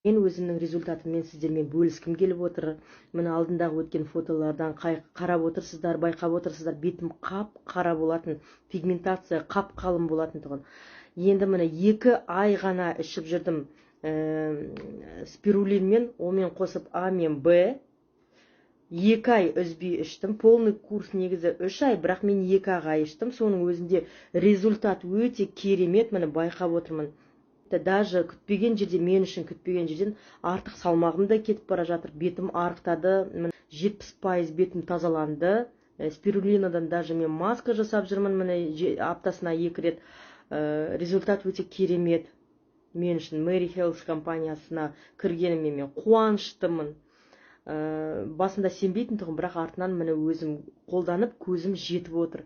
Мен өзімнің результатыммен сіздермен бөліскім келіп отыр. Міне, алдындағы өткен фотолардан қарап отырсыздар, байқап отырсыздар, бетім қап қара болатын, пигментация қап қалың болатын тұғын. Енді, міне, 2 ай ғана ішіп жүрдім спирулинмен, онымен қосып А мен Б. 2 ай үзбей іштім. Полный курс негізі 3 ай, бірақ мен 2 ақ ай іштім. Соның өзінде результат өте керемет. Міне, байқап отырмын, даже күтпеген жерде, мен үшін күтпеген жерден артық салмағым да кетіп бара жатыр, бетім арықтады, 70% бетім тазаланды. Спирулинадан даже мен маска жасап жүрмін, міне, аптасына екі рет. Результат өте керемет мен үшін. Мэри Хелс компаниясына кіргеніме мен қуаныштымын. Басында сенбейтін тұғым, бірақ артынан, міне, өзім қолданып, көзім жетіп отыр.